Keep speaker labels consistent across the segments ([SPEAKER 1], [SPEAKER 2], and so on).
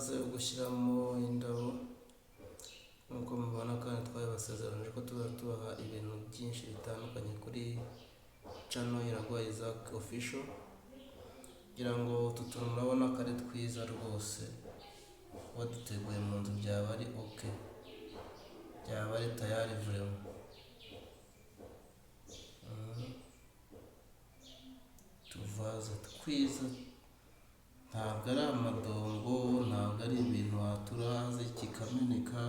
[SPEAKER 1] Amavaze yo gushyiramo indabo. Nk'uko mubibona kandi, twabibasezeranije ko tuzajya tubaha ibintu byinshi bitandukanye kuri channel Iraguha Isaac Official. Kugira ngo utu tuntu murabona ko ari twiza rwose, waduteguye mu nzu byaba ari OK, byaba ari tayari vraiment. Utuvaze twiza, ntabwo ari amadongo, ntabwo ari ibintu waturaze kikameneka,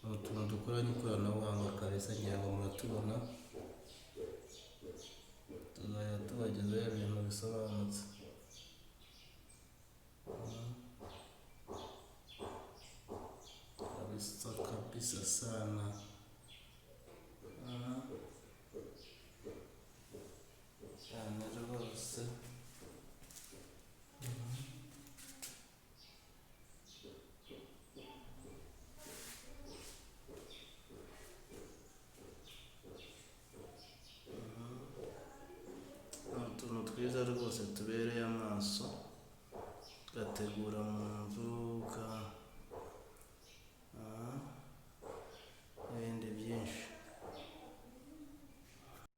[SPEAKER 1] ni utuntu dukoranye ikoranabuhanga kabisa. Ngira ngo muratubona, tuzajya tubagezaho ibintu bisobanutse. Kabisa kabisa sana. Cyane rwose. Ni utuntu twiza rwose tubereye amaso, tugategura mu